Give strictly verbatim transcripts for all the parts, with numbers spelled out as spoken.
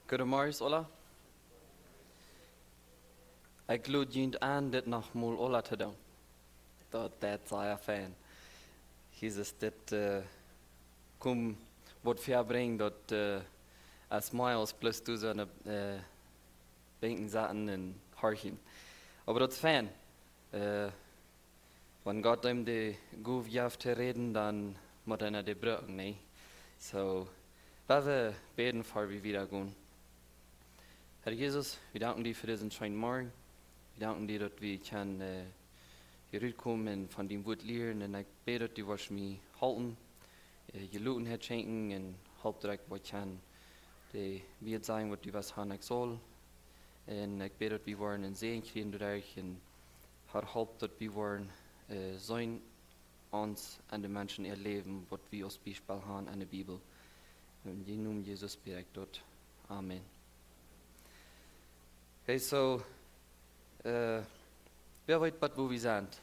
Goodemorjes aula. Ekj lod junt aun, dit noch mol aula to doonen. Daut, daut es sea fein. Hia es dit, äh, kom, waut väabrinjen, daut, äh, es mea aus bloos doa soo, äh, Benkj sitten un horchen. Oba daut es fein. Äh, wan Gott eenem de Gow jeft to räden, dan mott eena dee brucken, nä? Soo, lot ons bäden, ea wie wieda gonen. Herr Jesus, wie danken die fa disen scheenen Morjen. Wie danken die, daut wie kjennen, äh, hia rutkomen un von dien Wuat lieren. Un ekj bäd, daut du woascht mie halpen, äh, Jeludenheit schenkjen un halp, daut ekj waut kjenn, de Wieed sajen, waut du west han, ekj saul. Un ekj bäd, daut wie woaren een Säajen kjrieen doaderch. Un Herr, halp, daut wie woaren, äh, seenen ons un de Menschen äa Läwen, waut wie aus Biespel han enne Bibel. En dien Nomen, Jesus, bäd ekj daut. Amen. Hey, soo, äh, wäa weet, waut, wua wie sent?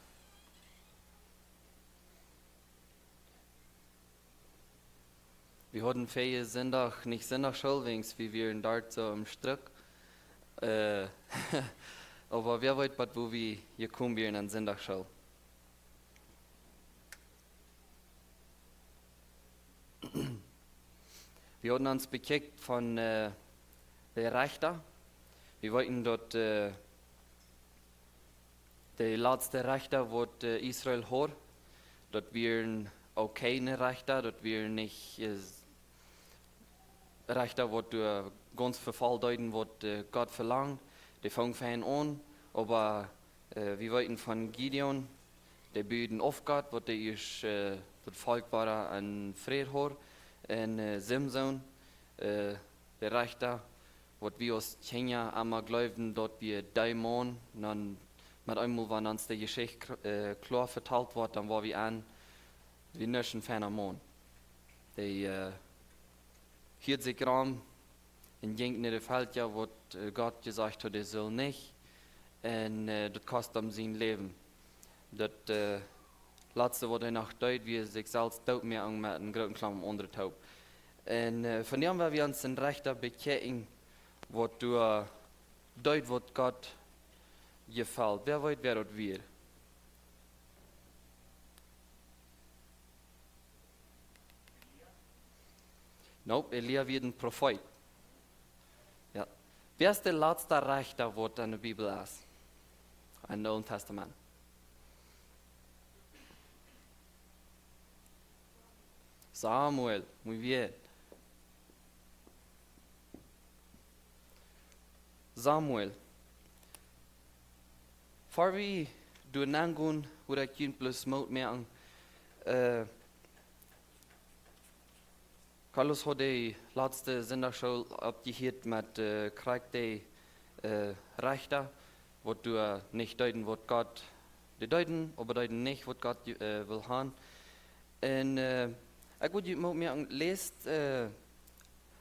Wie hauden väajen Sindach nich Sindachschool, wäajen wie wieren doa soo em Strikj. Äh, oba wäa weet, waut, wua wie jekomen wieren aun Sindachschool. Wie hauden ons bekjikjt von, äh, de Rechta. Wie weeten, daut, äh, de latste Rechta, waut, äh, Israel haud, daut wieren uk kjeene Rechta, daut wieren nich, äh, Rechta, waut doa gaunz vefoll deeden, waut, äh, Gott velangd. Dee fungen fein aun, oba, äh, wie weeten von Gideon, dee buden auf Gott, waut dee ieescht, äh, daut Volkj wada aun Fräd haud. Un, äh, Simson, äh, de Rechta, waut wie aus Kjinja emma jleewden, daut wia dee Maun, dan met eemol, wan ons de Jeschicht kr-, äh, kloa vetalt wort, dan woa wie aun, wie nuscht feina Maun. Dee, äh, hieed sikj rom un jinkj no de Velkja, waut, äh, Gott jesajcht haud, dee sull nich. Un, äh, daut kost am sien Läwen. Daut, äh, latste, waut hee noch deed, wia sikj selfst dootmoaken met eenen grooten Klompen aundre toop. Un, äh, von däm, wan wie ons een Rechta bekjikjen, waut doa deed, waut Gott jefelt. Wäa weet, wäa daut wia? Nope, Elia wia een Profeet. Jo. Wäa es de latste Rechta, waut enne Bibel es? Em Oolen Tastament. Samuel, muy bien. Samuel. Ver wie doa nengonen, wudd ekj junt bloos Moot moaken. Äh, Carlos haud de latste Sindachschool oppjehieet met, äh, krakjt de, äh, Rechta, waut doa nich deeden, waut Gott, dee deeden, oba deeden nich, waut Gott, äh, wull han. Un, äh, ekj wudd junt Moot moaken, läst, äh,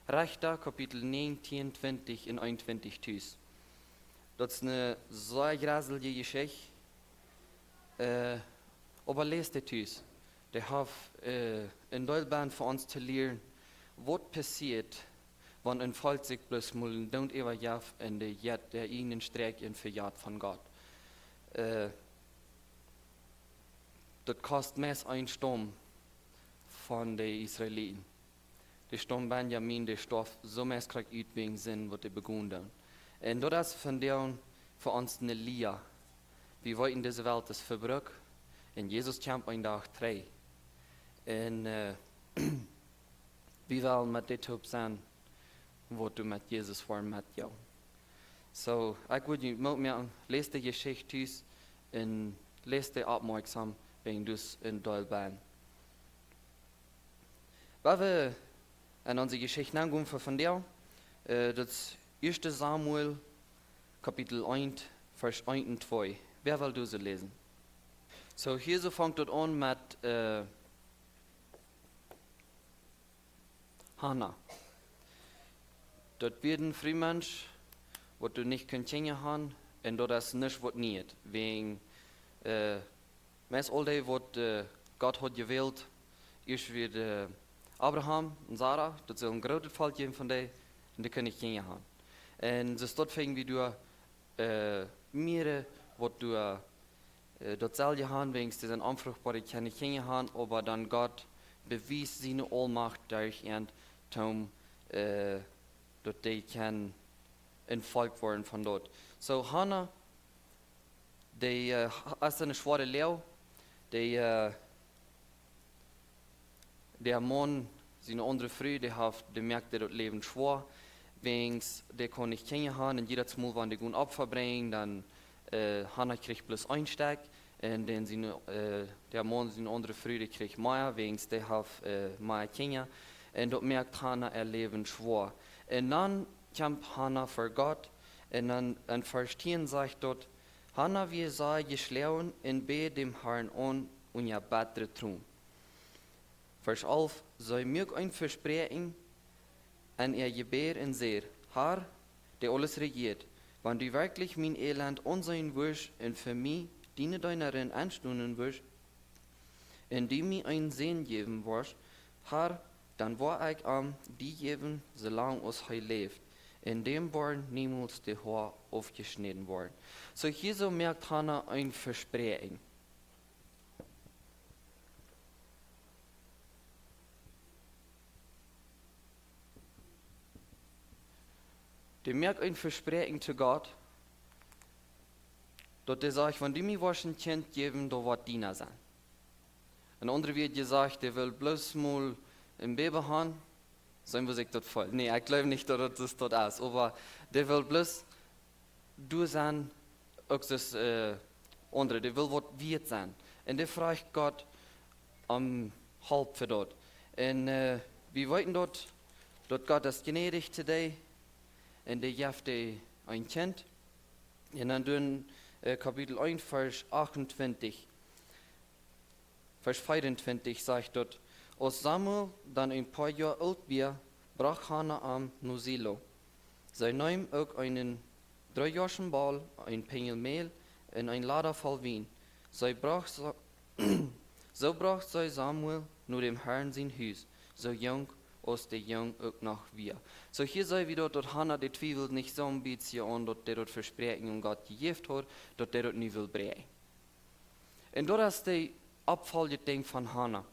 Rechta, Kapitel näajentieen, twintich un eenuntwintich tus. Daut es eene sea jreselje Jeschicht. Äh, oba läst dee tus. Dee haft, äh, een Deel bie fa ons to lieren, waut passieet, wan een Volkj sikj bloos mol doont äwajeft un dee jeit äa ieejnen Wajch un vejat von Gott. Äh, daut kost meist een Staum von de Israeliten. De Staum Benjamin, dee storf soo meist krakjt ut wäajen Sind, waut dee begonen deeden. Un daut es vondoag fa ons eene Lia. Wie weeten, dise Welt es vebrukt un Jesus kjemt een Dach trigj. Un, äh, wie wellen met dee toop sennen, waut doa met Jesus woaren metgonen. Soo, ekj wudd junt Moot moaken, läst de Jeschicht tus un läst dee oppmoakjsom, wäajen daut es een Deel bie. Wan wie aun onse Jeschicht aungonen fa vondoag, äh, daut es ieeschte Samuel, Kapitel eent, Varsch eent un twee. Wäa well dise läsen? Soo, hia soo fangt daut aun met, äh, Hanna. Daut wia een Frumensch, waut doa nich kunn Kjinja han, un daut es nuscht waut Nieet. Wäajen, äh, meist aul dee, waut, äh, Gott haud jewält, ieescht wia, äh, Abraham un Sara, daut sull een grootet Volkj jäwen von dee. dee kunnen nich Kjinja han. Un soo es daut, finjen wie doa, äh, mea, waut doa, äh, daut selwje han, wäajens dee sent onfruchtboa, dee kjennen nich Kjinja han, oba dan Gott bewiest siene Aulmacht derch an toom, äh, daut dee kjennen een Volkj woaren von doa. Soo, Hana, dee, äh, es en eene schwoare Loag. Dee, äh, dee Maun, siene aundre Fru, dee haft, dee moakt daut Läwen schwoa. Wäajens dee kaun nich Kjinja han, un jiedet Mol, wan dee gonen Opfa brinjen, dan, äh, Hana kjricht bloos een Stekj. Un dan siene, äh, dee Maun, siene aundre Fru, dee kjricht mea, wäajens dee haft, äh, mea Kjinja. Un daut moakt Hana äa Läwen schwoa. Un dan kjemt Hana ver Gott. Un dan en Varsch tieen sajcht daut: Hana wia sea jeschloagen un bäd däm Harn aun unja bettre Tronen. Varsch alf: See muak een Vespräakjen en äa Jebäd un säd: Har, dee aules rejieet, wan du werkjlich mien Elend aunseenen wurscht un fa mie, diene Deenarin, enstonen wurscht, un du mie een Sän jäwen wurscht, Har, dan woa ekj am die jäwen, soo lang aus hee läft, un däm woaren niemols de Hoa aufjeschnäden woaren. Soo hia soo moakt Hana een Vespräakjen. Dee moakt een Vespräakjen to Gott, daut dee sajcht: Wan du mie woascht een Kjint jäwen, dan woat daut dien sennen. En aundre Wieed jesajcht, dee well bloos mol een Bäbe han, seenen, woo sikj daut feelt. Nä, ekj jleew nich, daut daut es, daut es. Oba dee well bloos doa sennen, uk soo aus, äh, aundre, dee well waut wieet sennen. Un dee fruacht Gott om Help fa daut. Un, äh, wie weeten daut, daut Gott es jnädich to dee un dee jeft dee een Kjint. Un dan doa en, äh, Kapitel eent, Varsch achtuntwintich. Varsch veeauntwintich sajcht daut: Aus Samuel dan een poa Joa oolt wia, brocht Hana am no Silo. See neem uk eenen dreejoaschen Bol, een Penjel Mäl un een Lada voll Wien. See brocht Sa-, soo brocht see Samuel no däm Harn sien Hus, soo junk aus de Jung uk noch wia. Soo hia seenen wie daut, daut Hana, dee twiewelt nich soo een bät aun daut dee daut Vespräakjen aun Gott jejäft haud, daut dee daut nu well bräakjen. Un daut es daut oppfoljende Dinkj von Hana.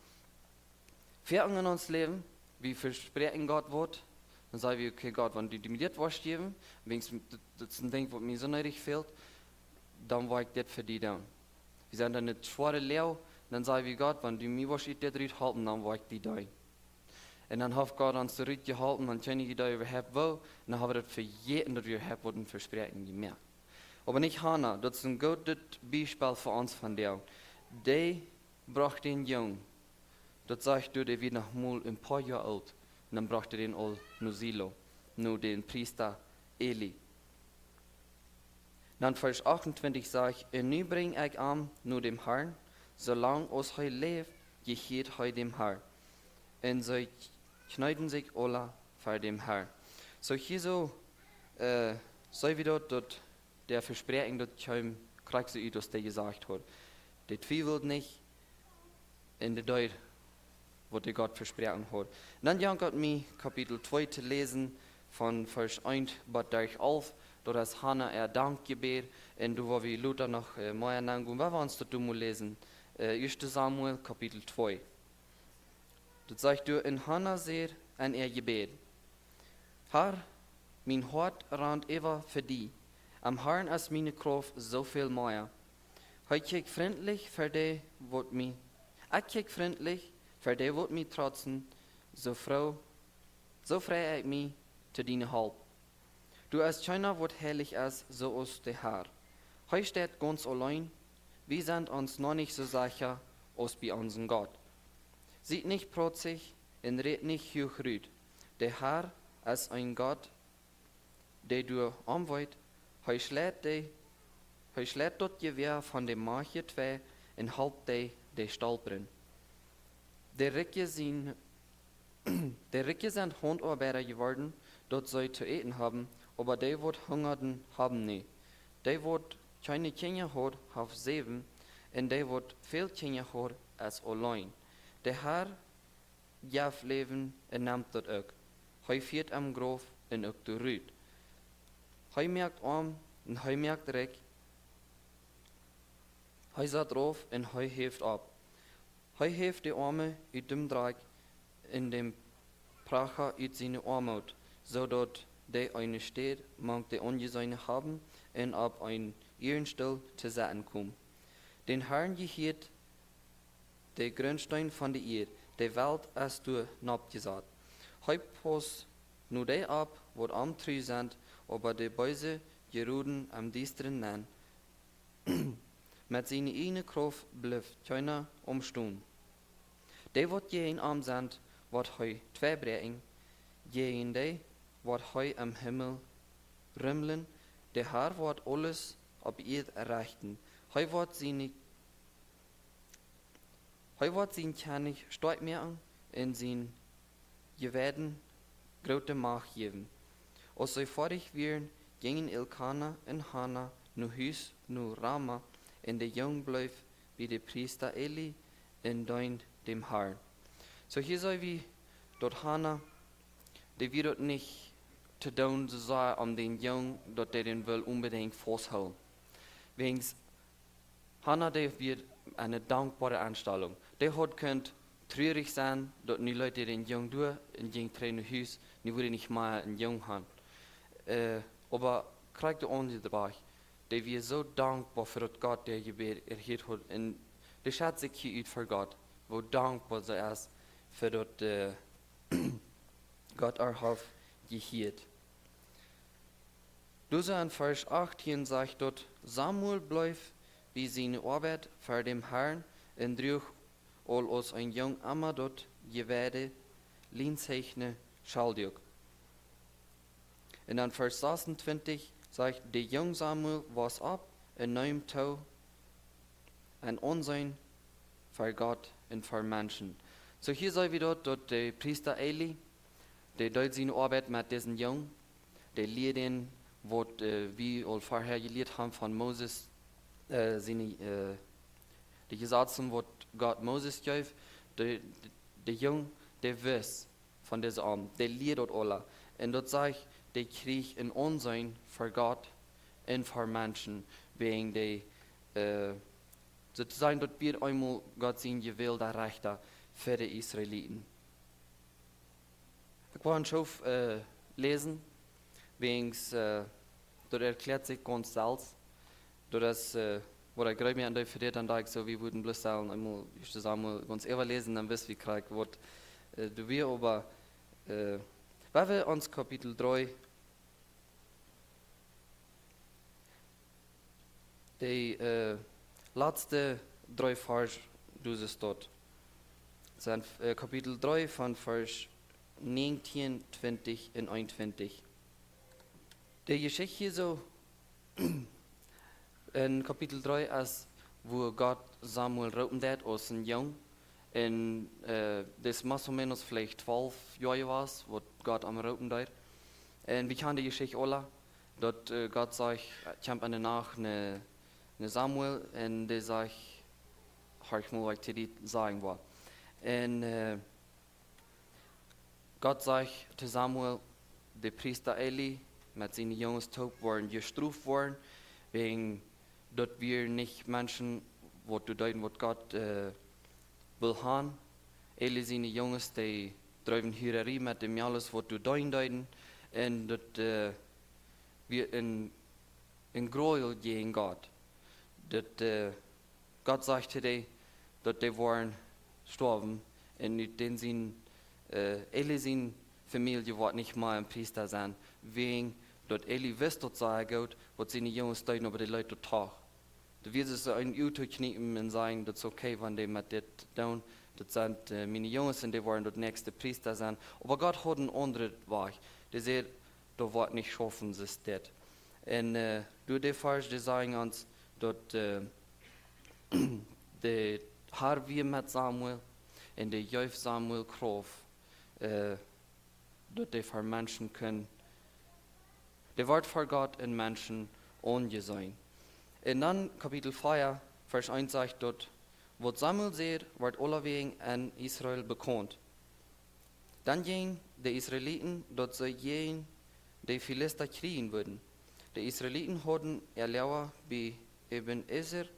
Wie en ons Läwen, wie vespräakjen Gott waut, dan saj wie: Okay, Gott, wan du, du mie dit woascht jäwen, wäajens daut, daut es een Dinkj, waut mie soo needich fält, dan woa ekj dit fa die doonen. Wie sent en eene schwoare Loag, dan saj wie: Gott, wan du mie woascht ut dit rut halpen, dan woa ekj die deenen. Un dan haft Gott ons doa rut jeholpen, dan kjennen wie doa äwahaupt woo, un dan hab wie daut vejäten, daut wie äwahaupt waut een Vespräakjen jemoakt. Oba nich Hana, daut es een goodet Biespel fa ons vondoag. Dee brocht dän Jung, daut sajcht doa, dee wia noch mau een poa Joa oolt, un dan brocht dee dän aul no Silo, no dän Priesta Eli. Dan Varsch achtuntwintich sajcht: Un nu brinj ekj am no däm Harn, soo lang aus hee läft, jehieet hee däm Harn. Un see kjneeden sikj aula ver däm Harn. Soo hia soo, äh, seenen wie daut, daut dee Vespräakjen, daut kjeem krakjt soo ut, aus dee jesajcht haud. Dee twiewelt nich, un dee deed, waut dee Gott vesproaken haud. Dan jankat mie Kapitel twee to läsen, von Varsch eent bat derch alf, daut es Hana äa Dankjebäd, un doa woa wie lota noch, äh, mea aungonen, wan wie ons daut doa mol läsen. Äh, Ieeschte Samuel, Kapitel twee. Daut sajcht doa: Un Hana säd en äa Jebäd: Har, mien Hoat rant äwa fa die. Em Harn es miene Krauft soo väl mea. Hee kjikjt frintlich fa dee waut mie, ekj kjikj frintlich fa dee waut mie trotzen, soo frei, soo frei ekj mie to diene Help. Doa es kjeena waut heilich es, soo aus de Har. Hee steit gaunz auleen, wie sent ons noch nich soo secha aus bie onsen Gott. Siet nich protzich un rät nich huach rut. De Har es een Gott, dee doa omweit. Hee schleit dee, hee schleit daut Jewäa von de Mache twei un halpt dee, dee stolpren. De Rikje sien, de Rikje sent Hauntoabeida jeworden, daut see to äten haben, oba dee waut hungaden haben nich. Dee waut kjeene Kjinja haud, haft säwen, un dee waut väl Kjinja haud, es auleen. De Har jeft Läwen un nemt daut uk. Hee fieet em Grauf un uk doa rut. Hee moakt oam un hee moakt rikj. Hee sat rauf un hee heft opp. Hee heft de Oame ut däm Drakj un däm Pracha ut siene Oamoot, soo daut dee eene Städ mank de Onjeseene haben un opp een Ierenstool to setten komen. Dän Harn jehieet de Grundsteen von de Ieed, de Welt es doa noppjesat. Hee paust no dee opp, waut am tru sent, oba de Beese jeroden em Diestren nenn. Met siene ieejne Krauft blift kjeena omstonen. Dee, waut jäajen am sent, woat hee tweibräakjen, jäajen dee, waut hee em Himmel rumlen. De Har woat aules opp Ieed rechten. Hee woat siene, hee woat sien Kjennich stoakj moaken un sien Jeweiden groote Macht jäwen. Aus see foadich wieren, jinjen Elkana un Hana no Hus no Rama, un de Jung bleef bie de Priesta Eli un deend däm Harn. Soo hia seene wie daut Hana, dee wia daut nich to doonen, soo sea om dän Jung, daut dee dän wull onbedinjt fausthoolen. Wäajens Hana, dee wia eene dankboare Enstalunk. Dee haud kunt trurich sennen, daut nu leet dee dän Jung doa un jinkj trigj no Hus, nu wudd dee nich mea een Jung haben. Äh, oba krakjt de aundre Wajch, dee wia soo dankboa fa daut Gott äa Jebäd erhieet haud. Un dee schett sikj hia ut fa Gott, woo dankboa see es fa daut, äh, Gott äa haft jehieet. Doa soo en Varsch achtieen sajcht daut: Samuel bleef bie siene Oabeit ver däm Harn un druach aul aus een Jung emma daut jeweide, lienzegne Schauldach. Un dan Varsch sasuntwintich sajcht: De Jung Samuel wos opp un neem too aun Aunseenen ver Gott un ver Menschen. Soo hia seene wie daut, daut de Priesta Eli, dee deed siene Oabeit met disen Jung, dee lieed am, waut, äh, wie aul verhäa jelieet haben von Moses, äh, siene, äh, de Jesazen, waut Gott Moses jeef, de, de, de Jung, dee wist von dise Oabeit, dee lieed daut aula. Un daut sajcht, dee kjrieech een Aunseenen ver Gott un ver Menschen, wäajen dee, äh, soo to sajen, daut wia eemol Gott sien jewälda Rechta fa de Israeliten. Ekj well een Schoof, äh, läsen, wäajens, äh, daut erkjläat sikj gaunz selfst. Daut es, äh, waut ekj jrod mie aun deed fa dit, dan docht ekj soo, wie wudden bloos sellen eemol ieescht Samuel gaunz äwaläsen, dan wist wie krakjt waut, äh, doa wia, oba, äh, wan wie ons Kapitel dree, de, äh, latste dree Varsch, doa es daut. Sent, äh, Kapitel dree von Varsch näajentieen, twintich un eenuntwintich. De Jeschicht hia soo, en Kapitel dree es, wua Gott Samuel roopen deed aus een Jung. Un, äh, daut es más o menos veleicht twalf Joa jewast, waut Gott am roopen deed. Un wie kjanen de Jeschicht aula, daut, äh, Gott sajcht, kjemt enne Nacht no, no Samuel un dee sajcht: Horch mol, waut ekj to die sajen well. Un, äh, Gott sajcht to Samuel: De Priesta Eli met siene Junges toop woaren jestroft woaren, wäajen daut wieren nich Menschen, waut doa deeden, waut Gott, äh, wull haben. Eli siene Junges, dee dreewen Hurarie met de Mejales, waut doa deenen deeden. Un daut, äh, wia een, een Gräuel jäajen Gott. Daut, äh, Gott sajcht to dee, daut dee woaren stoawen. Un nu dän sien, äh, Eli siene Famielje woat nich mea een Priesta sennen. Wäajen daut Eli wist daut sea goot, waut siene Junges deeden, oba dee leet daut doch. Daut wia soo een Uto kjniepen un sajen: Daut es okay, wan dee met dit doonen. Daut sent, äh, miene Junges un dee woaren daut näakjste Priesta sennen. Oba Gott haud een aundren Wajch. Dee säd: Daut woat nich schaufen, soo es dit. Un, äh, doa de Varsch, dee sajen ons, daut, äh, de Har wia met Samuel un dee jeef Samuel Krauft, äh, daut dee ver Menschen kunn, dee wort ver Gott un Menschen aunjeseenen. Un dan Kapitel vea, Varsch eent sajcht daut: Waut Samuel säd, wort aulawäajen en Israel bekaunt. Dan jinjen de Israeliten, daut see jäajen de Filista kjrieen wudden. De Israeliten hauden äa Loaga bie Ebenezer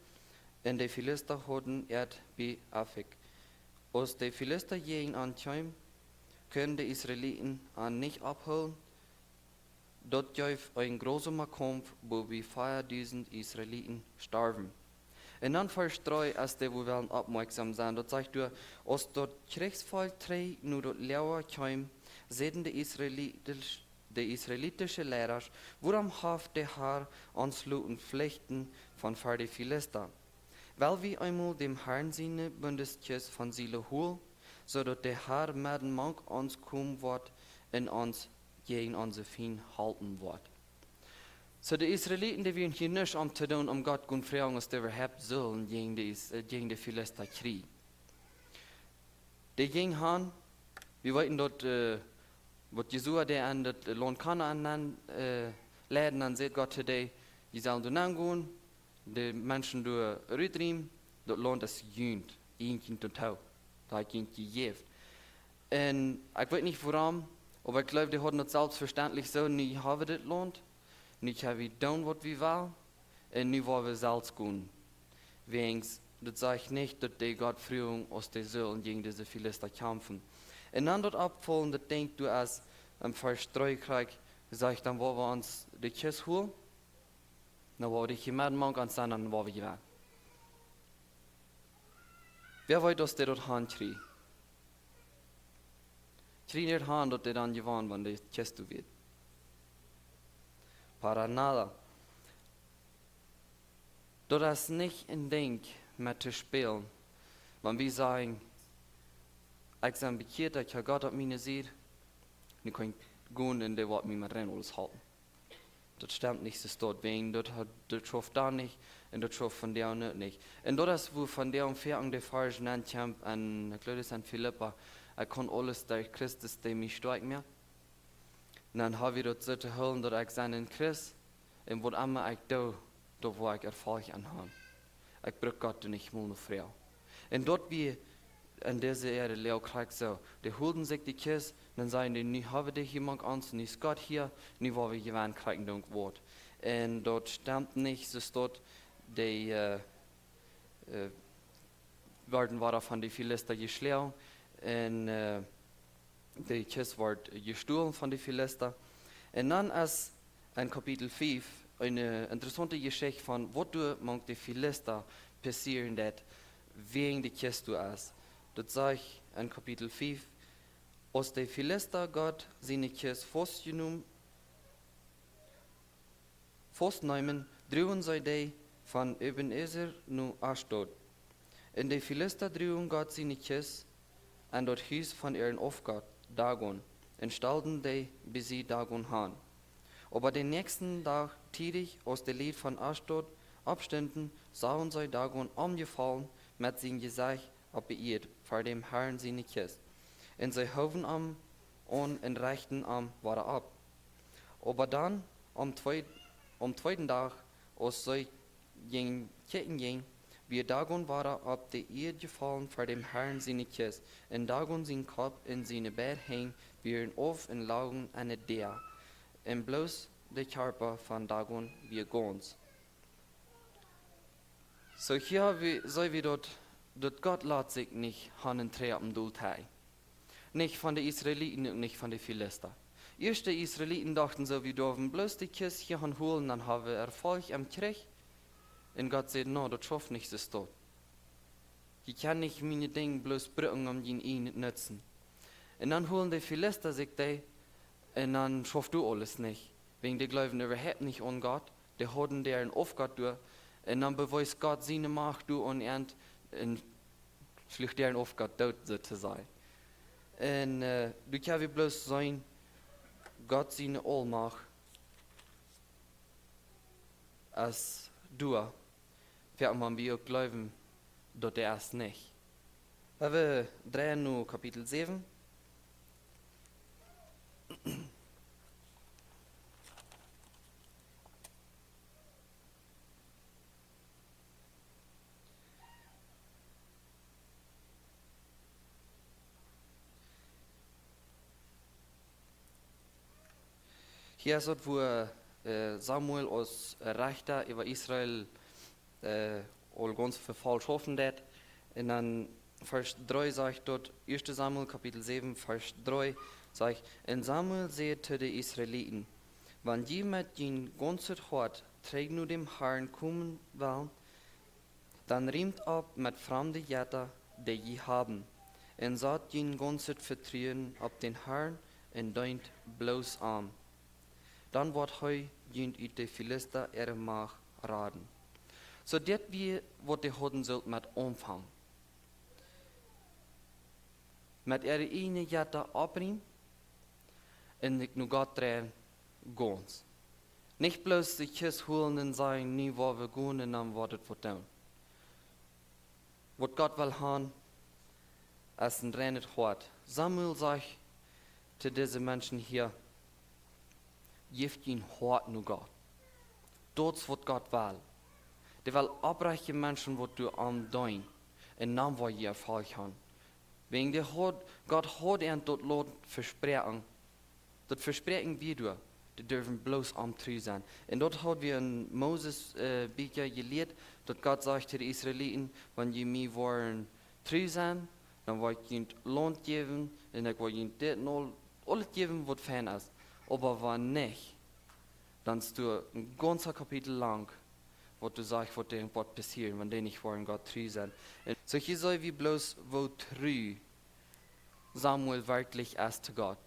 un de Filista hauden äat bie Afek. Aus de Filista jäajen an kjeemen, kunnen de Israeliten an nich aufhoolen. Daut jeef een jrooten Kaumf, wua bie veadusent Israeliten storwen. Un dan Varsch dree, aus dee wie wellen oppmoakjsom sennen, daut sajcht doa: Aus daut Kjrichsvolkj trigj no daut Loaga kjeem, säden de Israelitisch-, de israelitische Leidasch: Wuarom haft de Har ons loten flichten von ver de Filista? Well wie eemol däm Harn siene Bundskjist von Silo holen, soo daut de Har medden mank ons komen woat un ons jäajen onse Fiend halpen woat. Soo de Israeliten, dee wieren hia nich om to doonen, om Gott goot froagen, aus dee äwahaupt sullen jäajen de Is-, äh, jäajen de Filista kjrieen. Dee jinjen han, wie weeten daut, äh, waut Josua dee aun daut Launt Kanaan nenn, äh, leiden, dan säd Gott to dee: Jie sellen doa nenn gonen, de Menschen doa rutdriewen, daut Launt es junt, junt, junt too. Daut hab ekj junt jejäft. Un ekj weet nich wuarom, oba ekj jleew, dee hauden daut selfstvestentlich soo: Nu hab wie dit Launt, nu kjenn wie doonen waut wie wellen, un nu woa wie selfst gonen. Wäajens, daut sajcht nich, daut dee Gott fruagen, aus dee sullen jäajen dise Filista kjamfen. Un dan daut oppfollende Dinkj, doa es, em Varsch dree krakjt, sajcht: Dan woa wie ons de Kjist holen, dan woa wie de Jemeent mank ons sennen, dan woa wie jewennen. Wäa weet, aus dee daut han kjrieen? Kjrieen dee daut han, daut dee dan jewennen, wan de Kjist doa wia? Para nada. Daut es nich een Dinkj met to spälen, wan wie sajen: Ekj sie bekjieet, ekj hab Gott opp miene Sied, nu kaun ekj gonen un dee woat mie met rein aules halpen. Daut stemt nich, soo steit, wäajen daut haft, daut schauft dan nich un daut schauft vondoag uk nich. Un daut es, wua vondoag foaken de Varsch nenkjemt, un ekj jleew, daut es en Filippa: Ekj kaun aules derch Christus, dee mie stoakj moakt. Un dan hab wie daut soo to hoolen, daut ekj sie een Christ, un waut emma ekj doo, doa woa ekj Erfolg aun han. Ekj bruk Gott doa nich mol no froagen. Un daut wia en dise Ea Loag krakjt soo. Dee holden sikj de Kjist, dan säden dee: Nu hab wie dee hia mank ons, nu es Gott hia, nu woa wie jewennen, krakjt en Dinkj woat. Un daut stemt nich, soo steit, dee, äh, äh, worden wada von de Filista jeschlonen un, äh, de Kjist wort jestolen von de Filista. Un dan es en Kapitel fief eene interessaunte Jeschicht von waut doa mank de Filista passieren deed, wäajen de Kjist doa es. Daut sajcht en Kapitel fief: Aus de Filista Gott siene Kjist faustjenomen faustneemen, druagen see dee von Ebenezer no Ashdod. Un de Filista druagen Gott siene Kjist aun daut Hus von äaren Aufgott Dagon un stalden dee bie Dagon han. Oba dän näakjsten Dach tiedich, aus de Lied von Ashdod oppstunden, sagen see Dagon omjefollen met sien Jesecht opp de Ieed ver däm Harn siene Kjist. Un see hoowen am aun un rechten am wada opp. Oba dan, aum twee-, aum tweeden Dach, aus see jinjen, kjikjen jinjen, wia Dagon wada opp de Ieed jefollen ver däm Harn siene Kjist. Un Dagon sien Kopp un siene beid Henj wieren auf un loagen aun de Däa. Un bloos de Kjarpa von Dagon wia gaunz. Soo hia wie, seenen wie daut, daut Gott lat sikj nich han un trigj opp dän Dol trakjen. Nich von de Israeliten un nich von de Filista. Ieescht de Israeliten dochten soo: Wie derwen bloos de Kjist hia han holen, dan hab wie Erfolg em Kjrich. Un Gott säd: Nä, daut schauft nich soo. Jie kjennen nich miene Dinja bloos brucken om jun ieejnen Nutzen. Un dan holen de Filista sikj dee, un dan schauft doa aules nich. Wäajen dee jleewden äwahaupt nich aun Gott, dee hauden doa een Aufgott doa, un dan bewiest Gott siene Macht doa aun an un schluach äaren Aufgott doot, soo to sajen. Un, äh, doa kjenn wie bloos seenen, Gott siene Aulmacht es doa, wan wie uk jleewen, daut dee es nich. Wie dreien no Kapitel säwen. Hia es daut, wua, äh, Samuel aus Rechta äwa Israel, äh, aul gaunz väl faulsch schaufen deed. Un dan Varsch dree sajcht daut, ieeschte Samuel Kapitel säwen, Varsch dree sajcht: "Un Samuel säd to de Israeliten: Wan jie met jun gaunzet Hoat trigj no däm Harn komen wellen, dan riemt opp met framde Jetta, dee jie haben, un sat jun gaunzet Vetruen opp dän Harn un deent bloos am. Dan woat hee junt ut de Filista äare Macht raden." Soo dit wia, waut dee hauden sullt met aunfangen. Met äare ieejne Jetta oppriemen un sikj no Gott dreien, gaunz. Nich bloos de Kjist holen un sajen: "Nu woa wie gonen un dan woat et waut doonen." Waut Gott well han, es een reinet Hoat. Samuel sajcht to dise Menschen hia: "Jäft jun Hoat no Gott." Daut es, waut Gott well. Dee well opprechte Menschen, waut doa am deenen. Un dan woa jie Erfolg han. Wäajen dee haud, Gott haud an daut Launt vespräakjen. Daut Vespräakjen wia doa, dee durwen bloos am tru sennen. Un daut haud wie en Moses, äh, Bieekja jelieet, daut Gott sajcht to de Israeliten: "Wan jie mie woaren tru sennen, dan woa ekj junt Launt jäwen, un ekj woa junt dit un aul, aulet jäwen, waut fein es. Oba wan nich, dan es doa een gaunzet Kapitel lang, waut doa sajcht, waut doa woat passieren, wan dee nich woaren Gott tru sennen." Un soo hia seenen wie bloos, woo tru Samuel werkjlich es to Gott.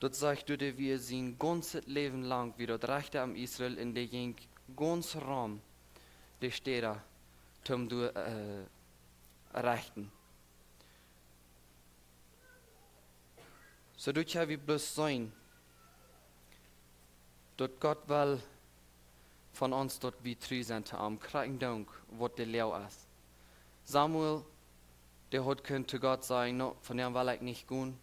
Daut sajcht doa, dee wia sien gaunzet Läwen lang wia daut Rechta en Israel un dee jinkj gaunz rom de Städa toom doa, äh, rechten. Soo doa kjenn wie bloos seenen, daut Gott well von ons, daut wie tru sent to am, krakjt endoont waut de Loag es. Samuel, dee haud kunt to Gott sajen: "No, von däm well ekj nich gonen."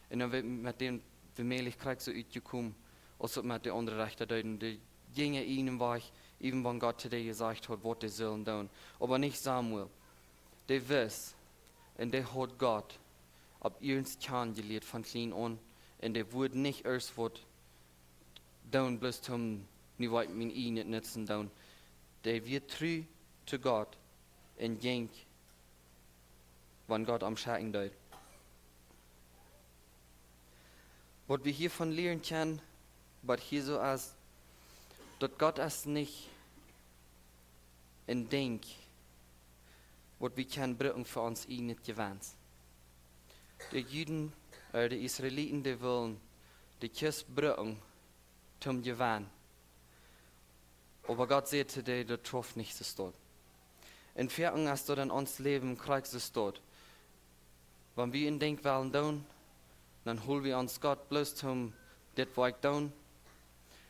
Un dan wia met däm wiemäajlich krakjt soo utjekomen, aus daut met de aundre Rechta deeden. Dee jinjen eenen Wajch, even wan Gott to dee jesajcht haud, waut dee sullen doonen. Oba nich Samuel. Dee wist, un dee haud Gott opp iernst kjanen jelieet von kjlien aun, un dee wudd nich ieescht waut doonen, bloos toom nu waut mien ieejnet Nutzen doonen. Dee wia tru to Gott un jinkj, wan Gott am schekjen deed. Waut wie hia von lieren kjennen, waut hia soo es, daut Gott es nich een Dinkj, waut wie kjennen brucken fa ons ieejnet Jewenst. De Juden, äh, de Israeliten, dee wullen de Kjist brucken toom Jewennen. Oba Gott säd to dee, daut schauft nich soo. Un foaken es daut en ons Läwen krakjt soo. Wan wie een Dinkj wellen doonen, dan hool wie ons Gott bloos toom dit Woakj doonen.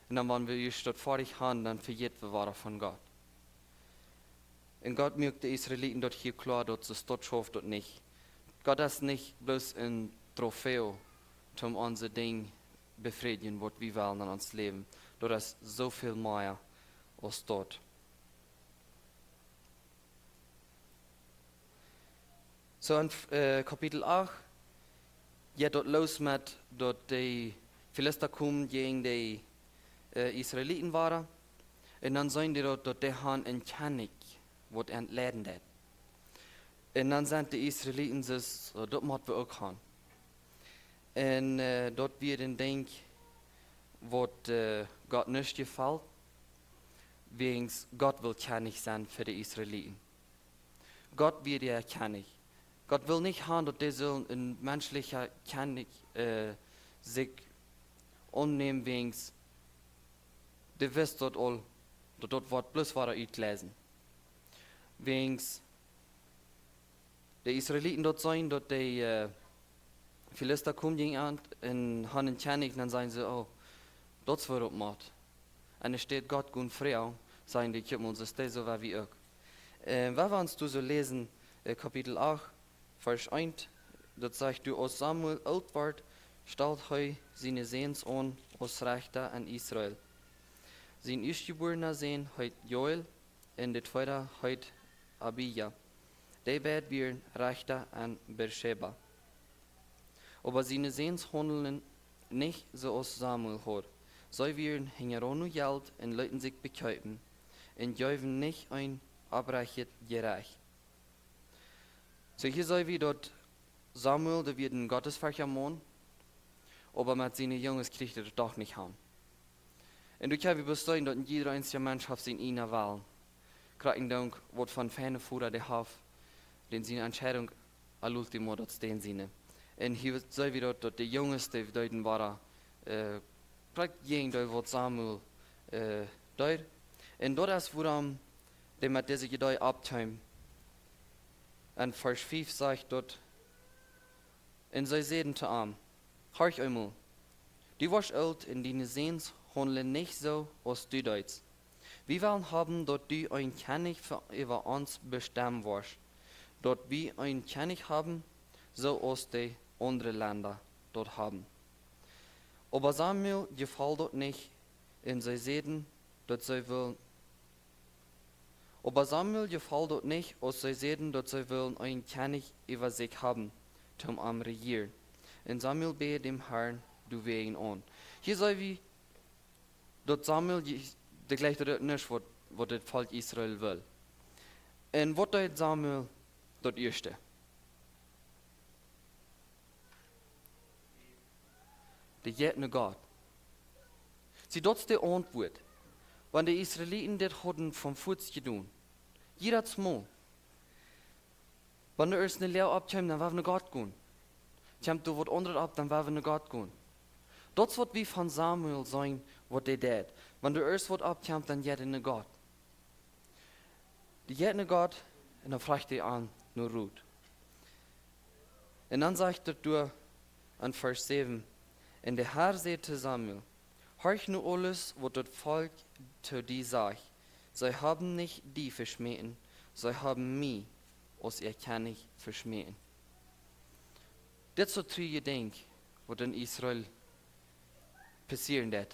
Un dan, wan wie ieescht daut foadich han, dan vejät wie wada von Gott. Un Gott muak de Israeliten daut hia kloa, daut soo schauft daut nich. Gott es nich bloos een Trofeo, toom onse Dinj befriedjen, waut wie wellen en ons Läwen. Daut es soo väl mea aus daut. Soo en, äh, Kapitel acht jeit daut loos met daut de Filista komen jäajen de, äh, Israeliten wada. Un dan seenen dee daut, daut dee han een Kjennich, waut an leiden deit. Un dan sent de Israeliten soo: "Daut motten wie uk han." Un, äh, daut wia een Dinkj, waut, äh, Gott nich jefelt, wäajen Gott wull Kjennich sennen fa de Israeliten. Gott wia de Kjennich. Gott wull nich han, daut dee sullen een menschlicha Kjennich, äh, sikj aunnämen, wäajen dee wist daut aul, daut daut woat bloos wada utläsen. Wäajen de Israeliten daut seenen, daut de, äh, Filista komen jinjen aun un han een Kjennich, dan sajen see: "Oh, daut es waut opp Moot." Un enne Städ Gott gonen froagen, sajen dee: "Kjikj mol, soo es dee soo aus wie uk." Äh, wan wie ons doa soo läsen, äh, Kapitel acht, Varsch eent, daut sajcht doa: "Aus Samuel oolt wort, stald hee siene Säns aun aus Rechta en Israel. Sien ieeschtjebuarna Sän heet Joel, un de tweeda heet Abija. Dee beid wieren Rechta en Beerscheba. Oba siene Säns haundelden nich soo aus Samuel haud. See wieren hinjaraun no Jelt un leeten sikj bekjeepen un jeewen nich een opprechtet Jerecht. Soo hia seenen wie daut Samuel, dee wia een gottesferjchta Maun, oba met siene Junges kjrieech hee daut doch nich aun. Un doa kjenn wie bloos seenen daut een jieda eensja Mensch haft sienen eenen Wellen. Krakjt endoont waut fa een feina Voda dee haft, dän siene Entscheidunk al último daut es dän siene. Un hia seenen wie daut, daut de Junges, dee deeden wada, äh, krakjt jäajen daut waut Samuel, äh, deed. Un daut es wuarom dee met dise Idee oppkjeemen. En Varsch fief sajcht daut: Un see säden to am: Horch emol, du woascht oolt un diene Säns haundlen nich soo aus du deetst. Wie wellen haben daut du een Kjennich fa, äwa ons bestemmen woascht, daut wie een Kjennich haben, soo aus de aundre Lenda daut haben. Oba Samuel jefoll daut nich, un see säden daut see wullen, oba Samuel jefoll daut nich, aus see säden daut see wullen een Kjennich äwa sikj haben, toom am rejieren. Un Samuel bäd däm Harn doawäajen aun. Hia seenen wie daut Samuel, je-, dee jleicht daut nich waut, waut daut Volkj Israel well. Un waut deed Samuel daut ieeschte? Dee jeef no Gott. See, daut es de Auntwuat. Wan de Israeliten dit hauden von fuaz jedonen, jiedet Mol, wan doa ieescht ne Loag oppkjeem, dan wia wie no Gott gonen. Kjemt doa waut aundret opp, dan wia wie no Gott gonen. Daut es waut wie von Samuel seenen, waut dee deed. Wan doa ieescht waut oppkjemt, dan jeit hee no Gott. Dee jeit no Gott un dan froacht hee am no Rot. Un dan sajcht daut doa en Varsch säwen: Un de Har säd to Samuel: Horch no aules waut daut Volkj to die sajcht. See haben nich die veschmäten, see haben mie aus äa Kjennich veschmäten. Dit es soo trurich, denkj, waut en Israel passieren deed.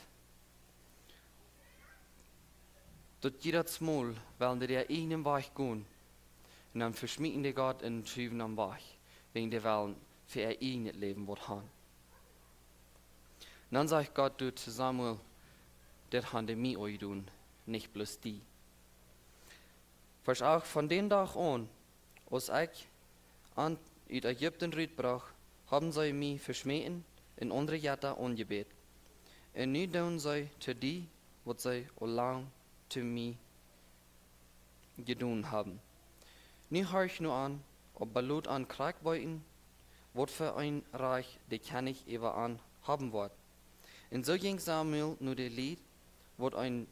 Daut jiedet Mol wellen dee äa eejnen Wajch gonen. Un dan veschmäten dee Gott un schuwen am wajch, wäajen dee wellen fa äa eejnet Läwen waut haben. Un dan sajcht Gott doa to Samuel: Dit haben dee mie aunjedonen, nich bloos die. Varsch acht: Von dän Dach aun, aus ekj an ut Ägipten rutbrocht, haben see mie veschmäten un aundre Jetta aunjebät. Un nu doonen see to die, waut see aul lang to mie jedonen haben. Nu horch no an, oba lot an krakjt weeten, waut fa een Rajcht de Kjennich äwa an haben woat. Un soo jinkj Samuel no de Lied, waut een,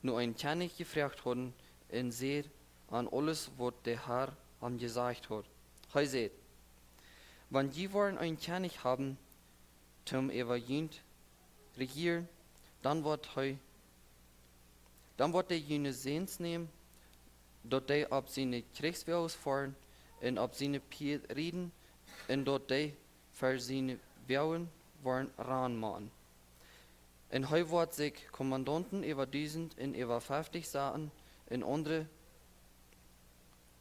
no een Kjennich jefroacht hauden, un säd an aules, waut de Har am jesajcht haud. Hee säd: Wan jie woaren een Kjennich haben, toom äwa junt rejieren, dan woat hee, dan woat hee june Säns nämen, daut dee opp siene Kjrichswoages foaren un opp siene Pieed rieden, un daut dee ver siene Woages woaren rannen motten. Un hee woat sikj Kommandaunten äwa dusent un äwa feftich saten, un aundre,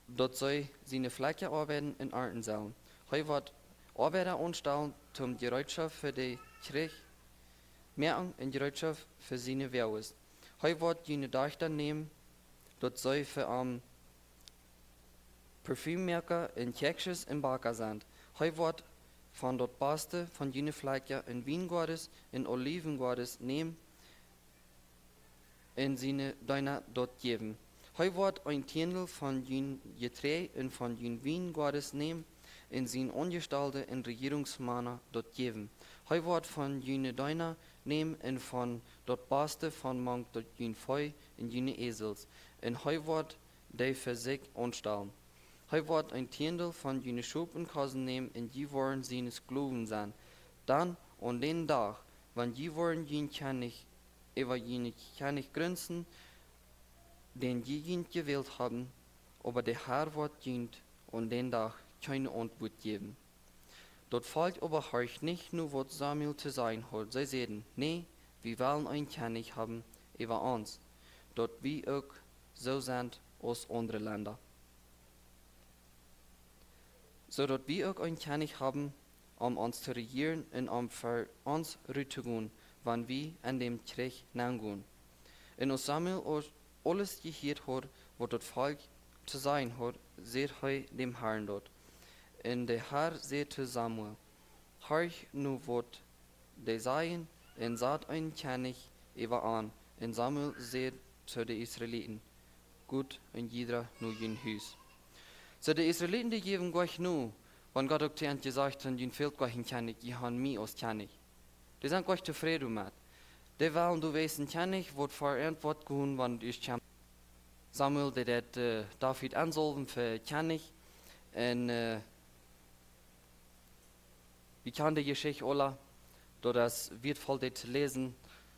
daut see siene Flakja oabeiden un arnten sellen. Hee woat Oabeida aunstalen toom Jereetschoft fa de Kjrich moaken un Jereetschoft fa siene Woages. Hee woat june Dajchta nämen, daut see fa am Parfummoaka un Kjäakjsches un Backa sent. Hee woat von daut baste von june Flakja un Wiengoades un Oliwengoades nämen un siene Deena daut jäwen. Hee woat een Tiendel von jun Jeträajd un von jun Wiengoades nämen un siene Aunjestalde un Rejierungsmana daut jäwen. Hee woat von june Deena nämen un von daut baste von mank daut jun Vee un june Äsels, un hee woat dee fa sikj aunstalen. Hee woat een Tiendel von june Schop un Kosen nämen un jie woaren siene Sklowen sennen. Dan aun dän Dach, wan jie woaren jun Kjennich, äwa june Kjennich grunzen, dän jie junt jewält haben, oba de Har woat junt aun dän Dach kjeene Auntwuat jäwen. Daut Volkj oba horcht nich no waut Samuel to sajen haud. See säden: Nä, wie wellen een Kjennich haben äwa ons, daut wie uk soo sent aus aundre Lenda. Soo daut wie uk een Kjennich haben, om ons to rejieren un om fa ons rut to gonen, wan wie en dän Kjrich nengonen. Un aus Samuel aus aules jehieet haud, waut daut Volkj to sajen haud, säd hee däm Harn daut. Un de Har säd to Samuel: Horch nu, waut dee sajen, un sat een Kjennich äwa an. Un Samuel säd to de Israeliten: Got een jieda no jun Hus. Soo, de Israeliten, dee jäwen goanich no, wan Gott uk to an jesajcht haud: Jun fält goanich een Kjennich, jie han mie aus Kjennich. Dee sent goanich tofräd doamet. Dee wellen doa weeten, Kjennich, waut fa an woat gonen, wan daut es Kjennich. Samuel, dee deed, äh, David ensolwen fa Kjennich. Un, äh, wie kjanen de Jeschicht aula, daut es wieetvoll, dee to läsen,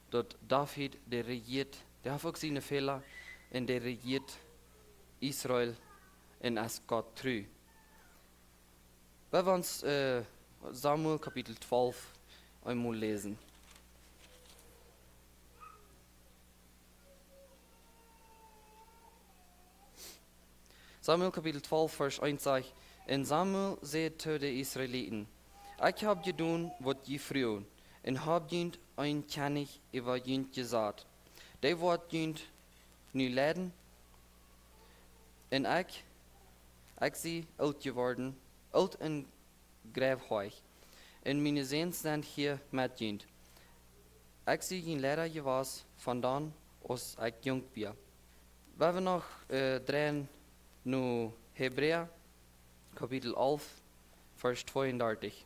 daut David, dee rejieet, dee haft uk siene Fäla, un dee rejieet Israel un es Gott tru. Wie wellen ons, äh, Samuel Kapitel twalf eemol läsen. Samuel Kapitel twalf, Varsch eent sajcht: Un Samuel säd to de Israeliten: Ekj hab jedonen, waut jie fruagen, un hab junt een Kjennich äwa junt jesat. Dee woat junt nu leiden. Un ekj, ekj sie oolt jeworden, oolt un grijfhoag. Un miene Säns sent hia met junt. Ekj sie jun Leida jewast von dan aus ekj junk wia. Wie wellen noch, äh, dreien no Hebräa, Kapitel alf, Varsch tweeundartich.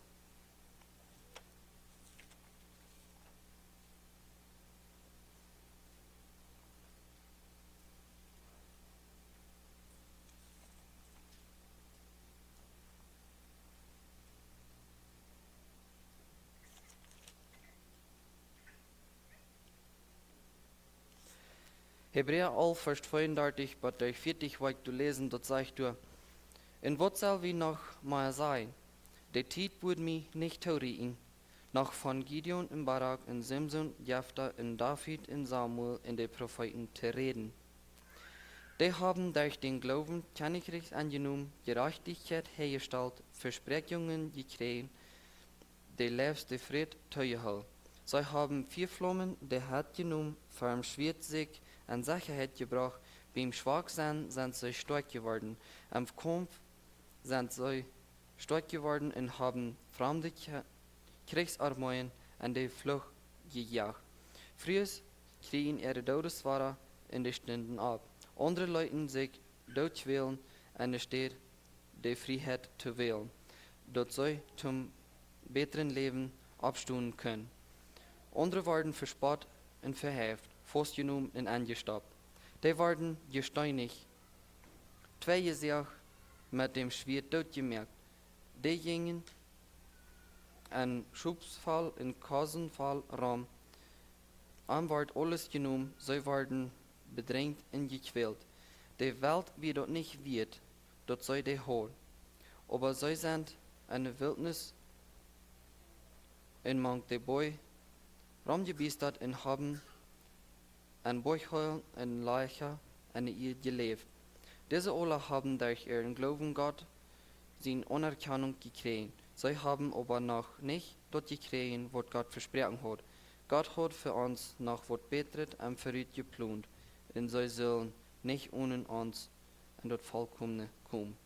Hebräa alf, Varsch tweeundartich bat veatich, woa ekj doa läsen, daut sajcht doa: Un waut sell wie noch mea sajen? De Tiet wudd mie nich toorieekjen, noch von Gideon un Barak un Simson, Jefta un David un Samuel un de Profeeten to räden. Dee haben derch dän Gloowen Kjennichrikjs aunjenomen, Jerajchtichkjeit häajestalt, Vespräakjungen jekjräajen, de leefste Fräd toojehoolen. See haben Fiaflaumen de Haunt jenomen, vom Schwieet sikj en Sechaheit jebrocht, biem Schwakj sennen sent see stoakj jeworden, em Kaumf sent see stoakj jeworden un haben framde Kje-, Kjrichsarmeeen en de Flucht jejoacht. Frues kjrieejen äare Doodes wada un dee stunden opp. Aundre leeten sikj doot kjwälen enne Städ de Frieheit to wälen, daut see toom bätren Läwen oppstonen kunnen. Aundre worden vespott un vehäft, faustjenomen un enjestoppt. Dee worden jesteenicht. Twee jeseenen met däm Schwieet dootjemoakt. Dee jinjen en Schopsfell un Kosenfell rom. An wort aules jenomen, see worden bedrenjt un jekjwält. De Welt wia daut nich wieet, daut see dee haulden. Oba see sent enne Wiltnis un mank de Boaj romjebiestat un haben en Boajhölen un Lajcha en de Ieed jeläft. Dise aula haben derch äaren Gloowen Gott siene Aunerkjanunk jekjräajen. See haben oba noch nich daut jekjräajen, waut Gott vesproaken haud. Gott haud fa ons noch waut Bätret em Verut jeplont, un see sullen nich onen ons en daut Vollkomne komen.